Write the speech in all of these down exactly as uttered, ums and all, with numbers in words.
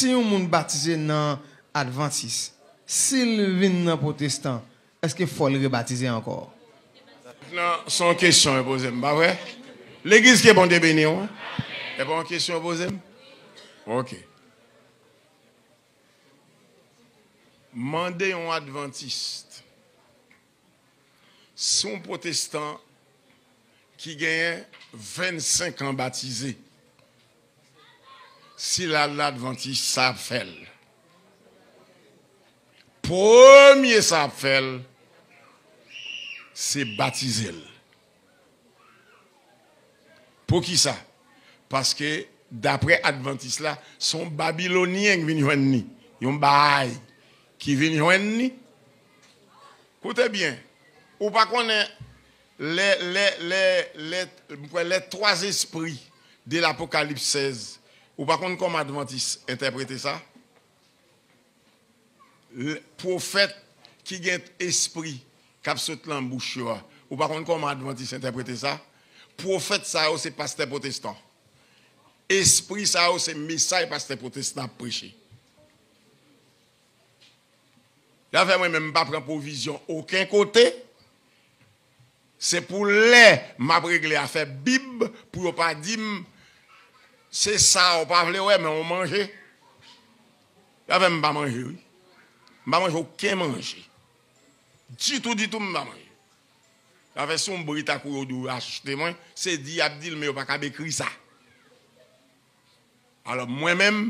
Si yon moun batize nan Advantis, si l vin nan Pwotestan, èske fò l rebatize ankò? Nan, se yon kesyon yo poze m, pa vre? Legliz ke Bondye beni w, e pa yon kesyon yo poze m? Ok. Mande yon Advantis. Si yon pwotestan ki genyen vennsenk an batize, si l al nan Advantis, sa ap fè l. Premye sa ap fè l, se batize l. Poukisa? Paske, daprè Advantis la, se yon Babilonyen ki vin jwenn li. Yon bay ki vin jwenn li. Koute byen. Ou pa konnen lè, lè, lè, lè, m kwè lè twa espri de Lapokalips sèz. Ou pa konn kòman Advantis entèprete sa? L-, pwofèt ki gen espri k ap sot lan bouch yo a. Ou pa konn kòman Advantis entèprete sa? Pwofèt sa yo se pastè pwotestan. Espri sa yo se mesaj pastè pwotestan ap preche. Sa fè mwen menm m pa pran pwovizyon okenn kote. Se pou lè m ap regle afè Bib, pou yo pa di m, se sa ou pa vle wè, men ou manje. Sa fè m pa manje, wi. M pa manje okenn manje. Ditou, ditou, m pa manje. Sa fè si yon brit ak ou yo di w achte mwen, se di y ap di l, men yo pa kab ekri sa. Alò, mwen menm,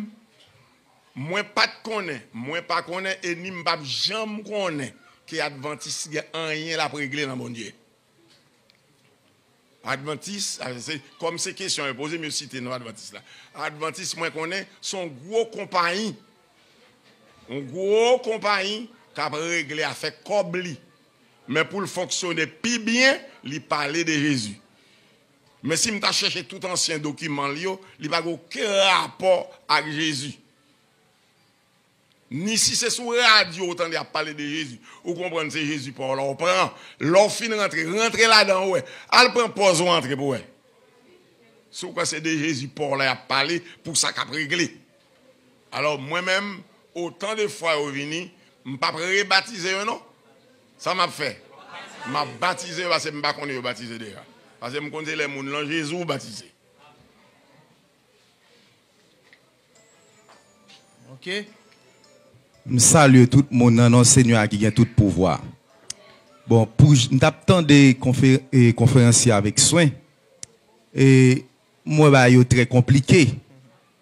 mwen pa t konnen, mwen pa konnen, e ni m p ap janm konnen ke Advantis gen anyen l ap regle nan Bondye. Advantis, a, se, kòm se kesyon yo poze m, yo site non Advantis la. Advantis, mwen konnen, se yon gwo konpayi. Yon gwo konpayi k ap regle afè kòb li. Men pou l fonksyone pi byen, li pale de Jezi. Men si m ta chèche tout ansyen dokiman l yo, li pa gen okenn rapò ak Jezi. Ni si se sou radyo ou tande y ap pale de Jezi, ou konprann se Jezi pa w la ou pran. Lè w fin rantre, rantre ladan ou wè. Al pran pòz ou antre pou w wè. Si w kwè se de Jezi pa w la y ap pale pou sa k ap regle. Alò, mwen menm, otan de fwa yo vini, m p ap rebatize yo non. Sa m ap fè? M ap batize yo paske m pa konnen yo batize deja. Paske m konn se lè moun lan Jezi w batize. Ok. M salye tout moun nan non Senyè a ki gen tout pouvwa. Bon, pou j-, m t ap tande konfe-, e, konferansye avèk swen. E, m wè bagay yo trè konplike.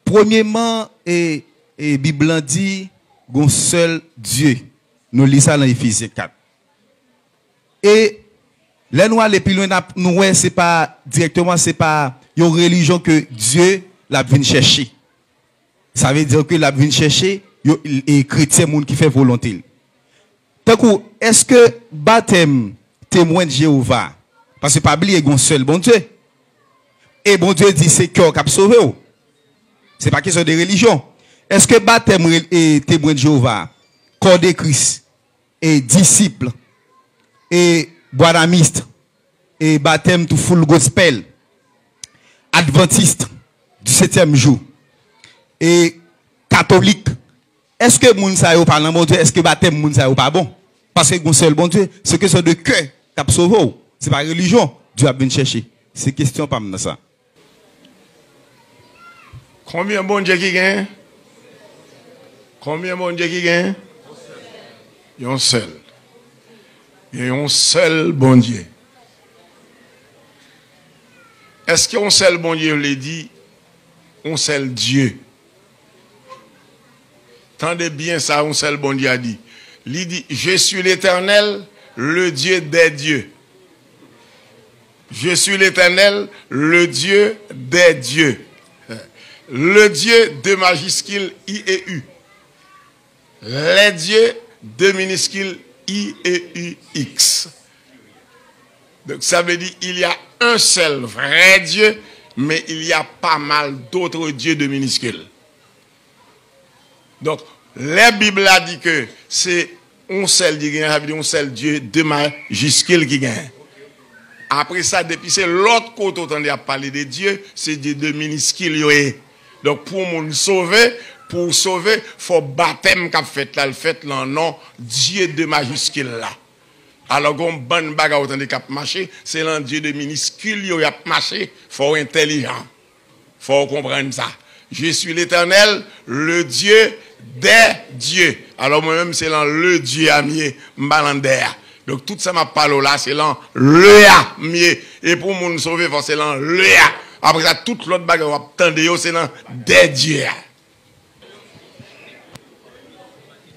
Premyeman, e, e, Bib lan di, gon sèl Dye. Nou li sa nan Efezyen kat. E lè nou ale pi lwen, n ap, nou wè se pa dirèkteman, se pa yon relijyon ke Dye l ap vin chèche. Sa vle di ke l ap vin chèche yo, e kretyen, moun ki fè volonte l. Tankou, èske batèm Temwen de Jewova, paske pa bliye gen yon sèl Bondye, e Bondye di se kè w k ap sove w. Se pa kesyon de relijyon. Èske batèm re-, e Temwen de Jewova, Kò de Kris, e disip, e bwanamis, e batèm tou Full Gospel, Advantis, di setyèm jou, e katolik, èske moun sa yo pa nan Bondye? Èske batèm moun sa yo pa bon? Paske gon sèl Bondye, se kesyon de kè k ap sove w. Se pa relijyon Dye ap vin chèche. Se kesyon pa m nan sa. Konbyen Bondye ki genyen? Konbyen Bondye ki genyen? Yon sèl. Gen yon sèl Bondye. Èske yon sèl Bondye vle di yon sèl Dye? Tande byen sa yon sèl Bondye a di. Li di, Je suis l'Éternel, le Dieu des dieux. Je suis l'Éternel, le Dieu des dieux. Le Dieu, deux majuscules, I et U. Les dieux, deux minuscules, I et U X. Donc, ça veut dire, il y a un seul vrai Dieu, mais il y a pas mal d'autres dieux, deux minuscules. Donk, lè Bib la di ke se yon sèl Dye genyen, sa vle di yon sèl Dye, de majiskil ki genyen. Apre sa, depi se lòt kote w tande y ap pale de Dye, se Dye de miniskil yo ye. Donk, pou yon moun sove, Pou w sove, fò batèm k ap fèt la, l fèt lan non Dye de majiskil la. Alò, gon bann bagay ou tande k ap mache, se lan Dye de miniskil yo y ap mache. Fò w entèlijan. Fò w konprann sa. Je suis l'Éternel, le Dieu des dieux. Alò, mwen menm, se lan le Dieu a m ye, m pa lan dè a. Donk, tout sa m ap pale w la, se lan le a m ye. E pou moun sove, fò se lan le a. Apre sa, tout lòt bagay w ap tande yo, se nan dè Dye a.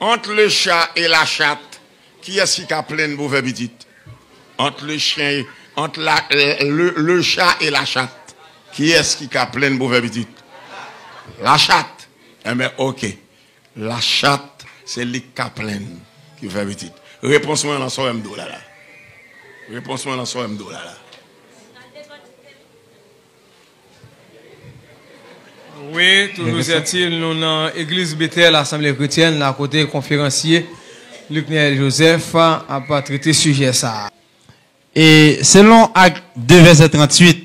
Entre le chat et la chatte, kiyès ki ka plenn pou fè pitit? Entre le chien, entre la, le, le, le chat et la chatte, kiyès ki ka plenn pou fè pitit? La chatte. Enben, oke. La chatte, se li k ka plenn ki fè pitit. Repons mwen lan sa w wè m di w la la. Repons mwen lan sa w wè m di w la la. Wi, toujou sètil, nou nan Egliz Betèl Asanble Kretyèn la, kote konferansye Lucnel Joseph ap trete sijè sa a. E selon Ak de vèsè tranntuit,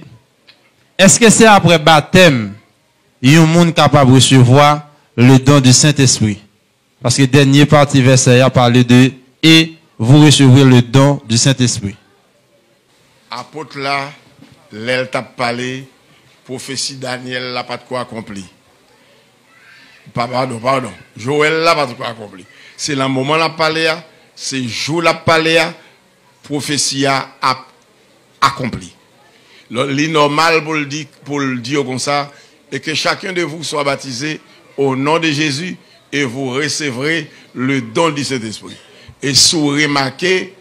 èske se aprè batèm yon moun kapab resevwa le don du Saint-Esprit? Paske dènye pati vèsè a pale de et vous recevrez le don du Saint-Esprit. Apot la, lè l t ap pale, pwofesi Danyèl la pa t ko akonpli. Pa, padon, padon. Jowèl la pa t ko akonpli. Se lan moman l ap pale a, se jou l ap pale a, pwofesi a ap akonpli. Li nòmal pou l di, pou l di yo konsa, et que chacun de vous soit baptisé au nom de Jésus et vous recevrez le don du Saint-Esprit. E si w remake,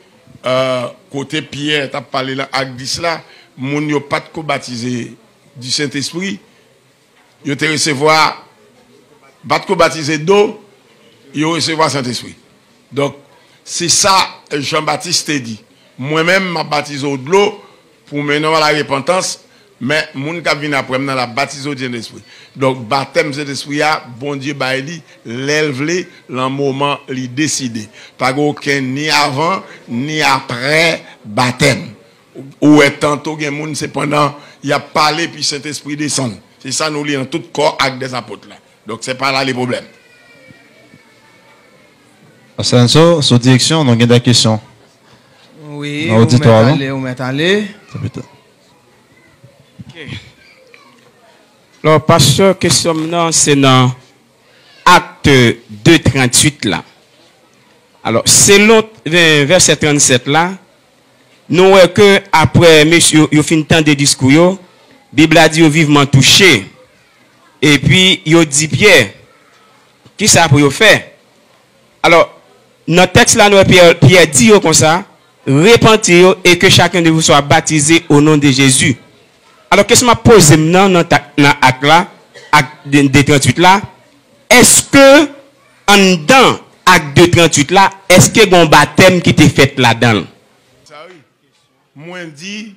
euh, kote Pyè t ap pale lan Ak dis la, moun yo pa t ko batize du Saint-Esprit, yo te resevwa, pa t ko batize do, yo resevwa Sentespri. Donk, se sa Jan Batis te di. Mwen menm, m ap batize w dlo pou mennen w a la repantans, men moun k ap vin apre m nan, l ap batize w di Sentespri. Donk, batèm Sentespri a, Bondye bay li lè l vle, lan moman li deside. Pa gen okenn ni avan, ni aprè batèm. Ou wè tanto gen moun se pandan y ap pale epi Sentespri desann. Se sa nou li nan tout kò Ak dèzapot la. Donk se pa la le pwoblèm. Pastè Anso, sou direksyon, nou gen de kesyon. Wi, ou mèt ale, ou mèt ale. Alò, pastè, kesyon m nan, se nan Ak de tranntuit la. Alò, selon vèsè trannsèt la, nou wè ke aprè mesye yo, yo fin tande diskou yo, Bib la di yo vivman touche. Epi yo di Pyè, kisa pou yo fè? Alò, nan tèks la, nou wè Pyè, Pyè di yo konsa, repanti yo et que chacun de vous soit baptisé au nom de Jésus. Alò, kesyon m ap poze m nan, nan, nan Ak la, Ak de tranntuit la, èske anndan Ak de tranntuit la, èske gen yon batèm ki te fèt ladan l? Mwen di,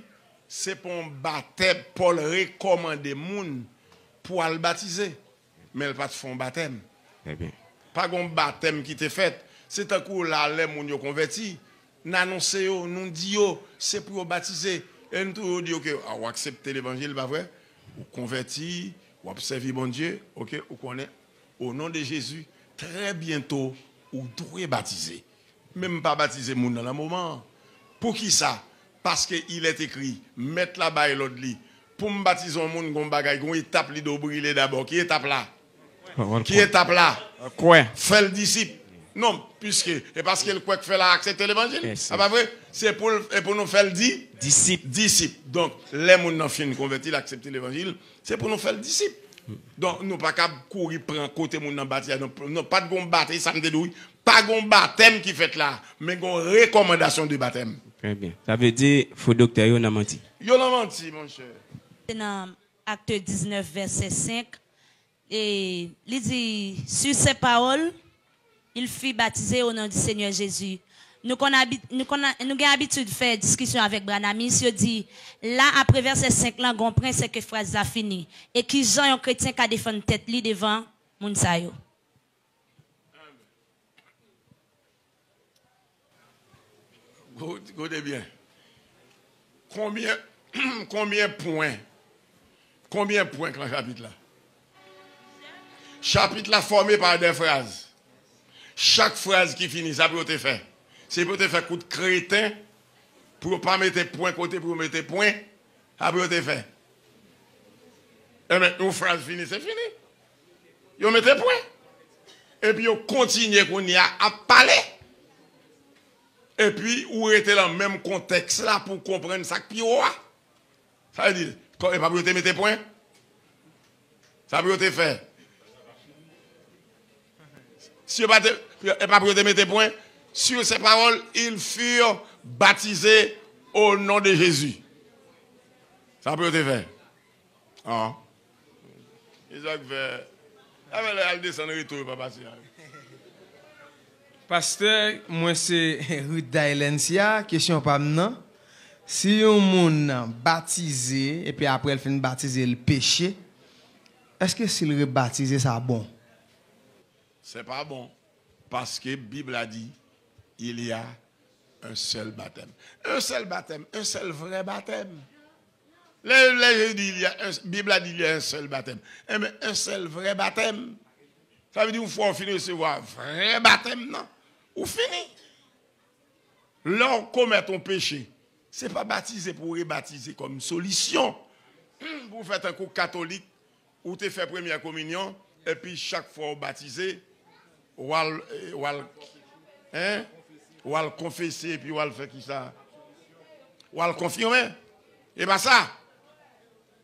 se pa yon batèm Pòl rekòmande moun pou al batize, men l pa t fè yon batèm. Pa gen yon batèm ki te fèt. Se tankou la, lè moun yo konvèti, n anonse yo, nou di yo, se pou yo batize. E n tou yo di yo ke, a, w aksepte levanjil, pa vre? Ou konvèti, w ap sèvi Bondye, oke, ou konnen, o non de Jezi, trè byento, ou dwe batize. Men m pa batize moun nan nan moman an. Poukisa? Paske il est écrit, Mèt la bay lòd li, pou m batize yon moun, gon bagay, gon etap li dwe brile dabò. Ki etap la? Ki etap la? Kwè. Fè l disip. Non, piske e paske l kwè k fè l a aksepte levanjil. A pa vre? Se pou l, e pou nou fè l di? Disip. Disip. Donk, lè moun nan fin konvèti, l aksepte levanjil, se pou nou fè l disip. Donk, nou pa kab kouri pran kote moun nan bati a. Non, non, pa t gon batèm, sa m te di w wi. Pa gon batèm ki fèt la, men gon rekòmandasyon de batèm. Trè byen. Sa vle di, fo doktè yo nan manti. Yo nan manti, monchè. Se nan Acte dix-neuf, vèsè senk, e li di, sur ces paroles, il fut baptisé au nom du Seigneur Jésus. Nou konn abi, nou konn, nou gen abitid fè diskisyon avèk Branamis, yo di, la, apre vèsè senk lan, gon pwen, se ke fraz la fini. E kijan yon kretyen ka defann tèt li devan moun sa yo? Koute byen. Konbyen, konbyen pwen? Konbyen pwen k lan chapit la? Chapit la fòme pa de fraz. Chak fraz ki fini, sa pou yo te fè. Se pou yo te fè kout kreten, pou yo pa mete pwen kote pou yo mete pwen, sa pou yo te fè. Enben, yon fraz fini, se fini. Yo mete pwen. Epi yo kontinye kounye a ap pale. Epi ou rete nan menm kontèks la pou w konprann sa k pi wo a. Sa vle di, kò, e pa pou yo te mete pwen? Sa pou yo te fè? Si yo pa te, e pa pou yo te mete pwen? Sur ces paroles, ils furent baptisés au nom de Jésus. Sa pou yo te fè? An. E sa k fè, sa fè lè y al desann reto yo pa pase a. Pastè, mwen se Ruth Dylencia, kesyon pa m nan. Si yon moun batize, epi apre l fin batize, l peche, èske si l rebatize, sa bon? Se pa bon, paske Bib la di, il y a un seul baptême. Un seul baptême, un seul vrai baptême. Lè, lè Jezi di, il y a un, Bib la di, il y a un seul baptême. Enben, un seul vrai baptême. Sa vle di, yon fwa w fin resevwa vrè batèm nan, ou fini. Lè w komèt yon peche, se pa batize pou w rebatize kòm solisyon. Pou w fè tankou katolik, ou te fè premyè kominyon, epi chak fwa w batize, w al, w al, en? W al konfese, epi w al fè kisa? W al konfime. E pa sa.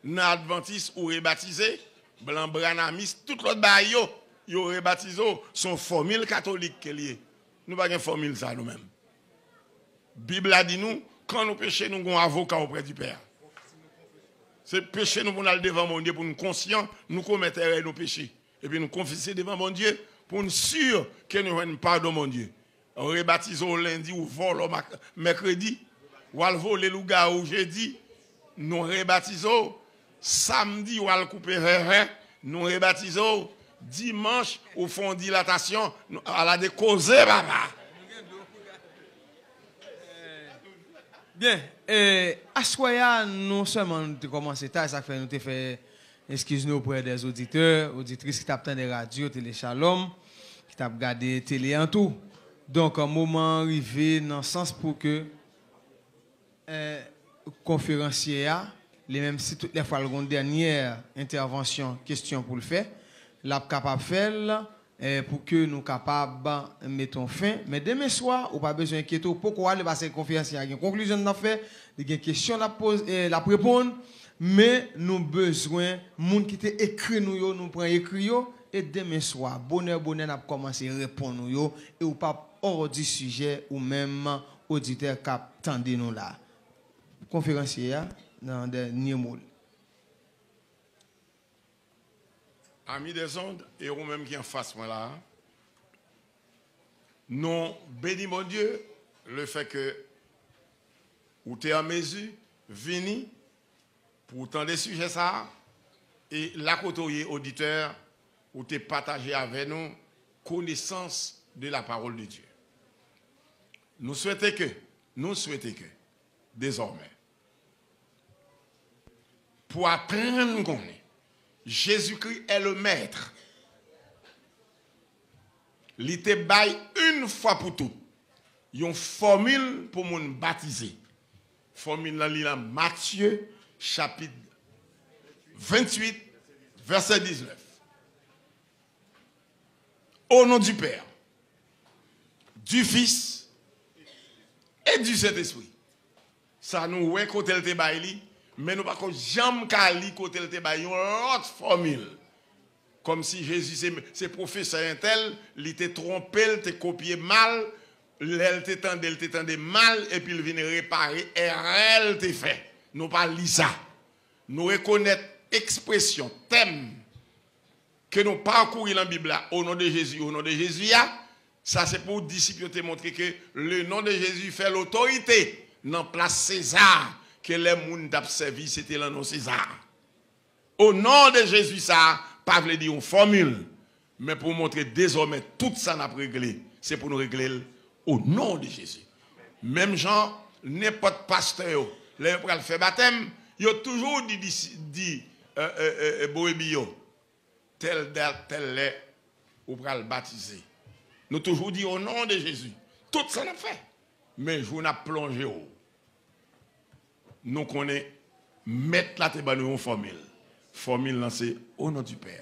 Nan advantis, ou rebatize. Blan, branamis, tout lòt bagay yo, yo rebatize w. Se yon fòmil katolik ke l ye. Nou pa gen fòmil sa nou menm. Bib la di nou, kan nou peche, nou gen yon avoka oprè di Pè a. Se peche nou pou n al devan Bondye, pou nou konsyan, nou komèt erè, nou peche. Epi nou konfese devan Bondye, pou n si ke nou jwenn padon Bondye. Ou rebatize w lendi, ou vòlò mak-, mèkredi, w al vole lougawou jedi, nou rebatize w. Samdi, w al koupe vèvè, nou rebatize w. Dimanch, ou fè yon dilatasyon, nou, ala de koze, papa! Byen, e, aswè a, nou sèlman nou te kòmanse ta, sa k fè nou te fè eskiz nou oprè dè oditè, oditris ki t ap tande radyo Tele Shalom, ki t ap gade tele an tou. Donk, moman an rive nan sans pou ke, e, konferansyè a, li menm si tout lè fwa l gen yon dènyè entèvansyon, kesyon pou l fè, l ap kapab fè l, e, pou ke nou kapab met yon fen. Men demen swa, ou pa bezwen enkyete w, poko ale, paske konferans la gen konklizyon l ap fè, li gen kesyon l ap poze, e, l ap reponn, men nou bezwen moun ki te ekri nou yo, nou pran ekri yo, e demen swa, bonè, bonè, n ap kòmanse reponn ou yo, e ou p ap hors du sujet, ou menm oditè k ap tande nou la. Konferansyè a, nan dènye mo l. Ami des ondes, e ou menm ki anfas mwen la a, nou beni Bondye, lefètke ou te an mezi vini pou w tande sijè sa a, e la kote w ye, oditè, ou te pataje avè nou konesans de la parole de Dieu. Nou swete ke, nou swete ke, dezòmè, pou aprann konnen Jezikri est le Maître, li te bay yon fwa pou tout yon fòmil pou moun batize. Fòmil lan li nan Matye, chapit venntuit, vèsè diznèf. Au nom du Père, du Fils et du Saint-Esprit. Sa nou wè kote l te bay li, men nou pako janm ka li kote l te bay yon lòt fòmil. Kòmsi Jezi se, se pwofesè entèl, li te twonpe l, te kopye mal, lè l te tande, l te tande mal, epi l vin repare erè l te fè. Nou pa li sa. Nou rekonèt ekspresyon, tèm, ke nou pakouri nan Bib la, au nom de Jésus, au nom de Jésus a, sa se pou disip yo te montre ke le nom de Jésus fè lotorite nan plas Seza, ke lè moun t ap sèvi, se te nan non Seza. Au nom de Jésus sa pa vle di yon fòmil, men pou montre dezòmè tout sa n ap regle, se pou nou regle l au nom de Jésus. Menm jan, nenpòt pastè yo, lè yo pral fè batèm, yo toujou di, di, di, e, e, e, e, bwèbi yo, Tèl dat, tèl lè, ou pral batize. Nou toujou di, "O non de Jezi." Tout sa n ap fè. Men jou n ap plonje w, nou konnen Mèt la te ban nou yon fòmil. Fòmil lan se, "O non di Pè,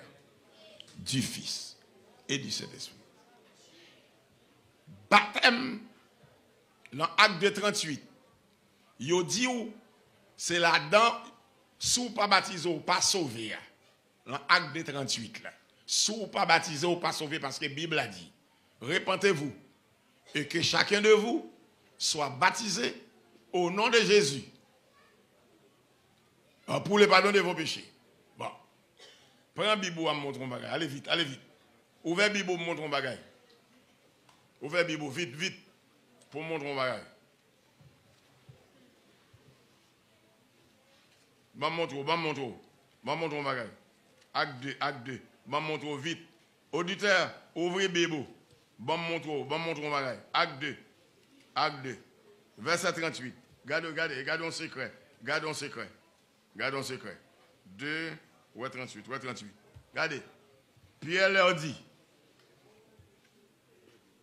di Fis e di Sentespri." Batèm, nan Ak de tranntuit, yo di w, se ladan, si w pa batize, w pa sove a. Nan Ak de tranntuit la. Si w pa batize, w pa sove, paske Bib la di, "Repentez-vous, et que chacun de vous soit baptisé au nom de Jésus." Ah, pour le pardon de vos péchés. Bon. Pran Bib ou a, m montre yon bagay. Ale vit, ale vit. Ouvè Bib ou, m montre yon bagay. Ouvè Bib ou, vit, vit. Pou m montre yon bagay. Ban m montre w, ban m montre w. Ban m montre w yon bagay. Ak de, Ak de. Ban m montre w vit. Oditè, ouvri Bib ou. Ban m montre w, ban m montre w yon bagay. Ak de. Ak de. Vèsè tranntuit. Gade, gade, gade yon sekrè. Gade yon sekrè. Gade yon sekrè. De, wè tranntuit, wè tranntuit. Gade. Pierre leur dit,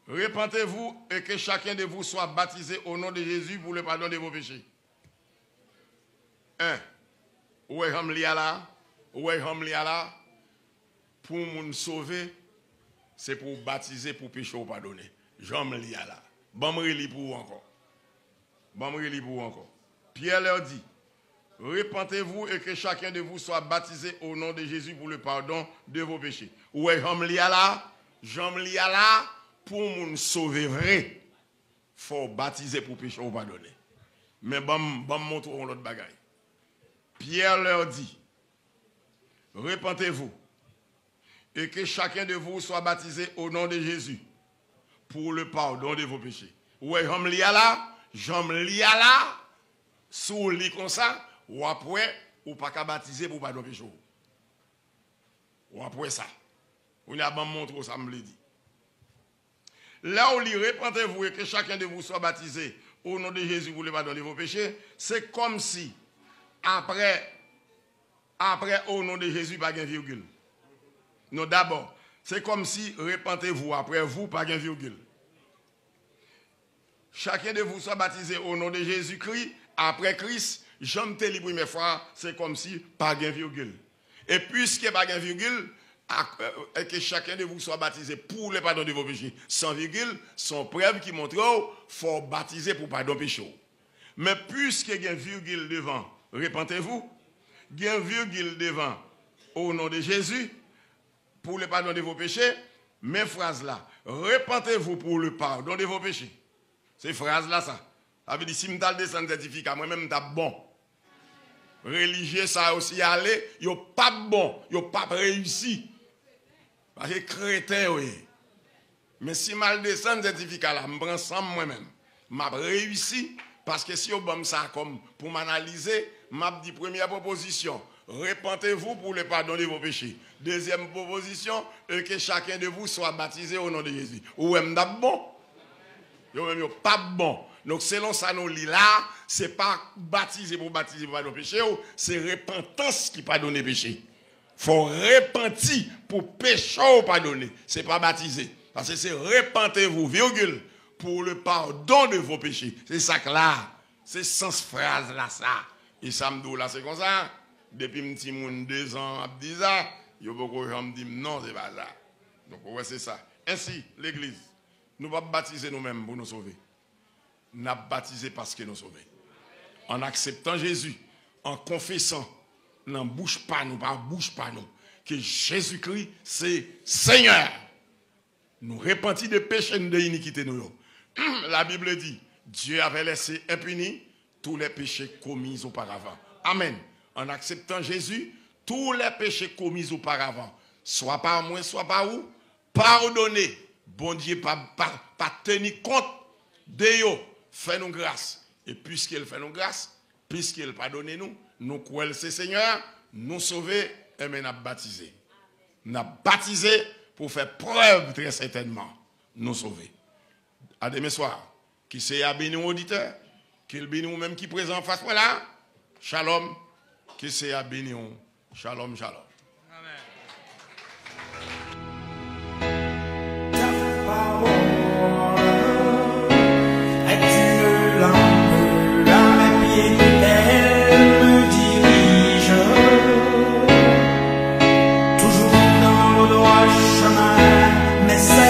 "Repentez-vous et que chacun de vous soit baptisé au nom de Jésus pour le pardon de vos péchés." En. Ou wè jan m li a la? Ou wè jan m li a la? Pou moun sove, se pou w batize pou peche w padone. Jan m li a la. Ban m reli pou ou ankò. Ban m reli pou ou ankò. Pierre leur dit, "Repentez-vous et que chacun de vous soit baptisé au nom de Jésus pour le pardon de vos péchés." Ou wè jan m li a la? Jan m li a la, pou moun sove vre, fò w batize pou peche w padone. Men ban m, ban m montre w yon lòt bagay. Pierre leur dit, "Repentez-vous et que chacun de vous soit baptisé au nom de Jésus pour le pardon de vos péchés." Ou wè jan m li a la? Jan m li a la, si w li konsa, w ap wè ou pa ka batize pou padon peche w. W ap wè sa. Kounye a, ban m montre w sa m vle di. Lè w li, "Repentez-vous et que chacun de vous soit baptisé au nom de Jésus pour le pardon de vos péchés", se kòmsi apre, apre "Au nom de Jésus" pa gen virgil. Non, dabò, se kòmsi "Repentez-vous" apre "vous" pa gen virgil. "Chacun de vous soit baptisé au nom de Jésus-Christ", apre Kris, jan m te li premyè fwa a, se kòmsi pa gen virgil. E piske pa gen virgil, ak, euh, "et que chacun de vous soit baptisé pour le pardon de vos péchés", san virgil, se yon prèv ki montre w fò w batize pou padon peche w. Men piske gen virgil devan "Repentez-vous", gen virgil devan "Au nom de Jésus", "pour le pardon de vos péchés", men fraz la, "Repentez-vous pour le pardon de vos péchés". Se fraz la sa. Sa vle di, si m t al desann sètifika, mwen menm m t ap bon. Relijye sa yo, si y ale, yo p ap bon, yo p ap reyisi. Paske kreten yo ye. Men si m al desann sètifika la, m pran san m mwen menm, m ap reyisi, paske si yo ban m sa kòm pou m analize, m ap di, premyè pwopozisyon, "Repentez-vous pour le pardon de vos péchés." Dezyèm pwopozisyon, "Et que chacun de vous soit baptisé au nom de Jésus." Ou wè m t ap bon? Yo menm yo p ap bon. Donk, selon sa nou li la, se pa batize pou batize pou padon peche w, se repantans ki padone peche. Fò w repanti pou peche w padone. Se pa batize. Paske se "Repentez-vous, virgule, pour le pardon de vos péchés." Se sa k la. Se sans fraz la sa. E sa m di w la, se konsa. Depi m timoun, dezan, m ap di sa, yo poko janm di m non, se pa sa. Donk, ou wè, se sa. Ensi, legliz, nou p ap batize nou menm pou nou sove. N ap batize paske nou sove. An akseptan Jezi, an konfesan nan bouch pa nou, pa bouch pa nou, ke Jezikri se Senyè. Nou repanti de peche n, de inikite nou yo. La Bible dit, Dieu avait laissé impunis tous les péchés commis auparavant. Amen. En acceptant Jésus, tous les péchés commis auparavant, soit par moi, soit par vous, padone. Bondye pa, pa, pa teni kont de yo. Fè nou gras. E piske l fè nou gras, piske l padone nou, nou kwè l se Senyè a, nou sove, enben n ap batize. N ap batize pou fè prèv trè sètènman nou sove. A demen swa. Ke Senyè a beni w, oditè. Ke l beni w menm ki prezan anfas mwen la. Shalom. Ke Senyè a beni w. Shalom, shalom. Amen. Mwen sa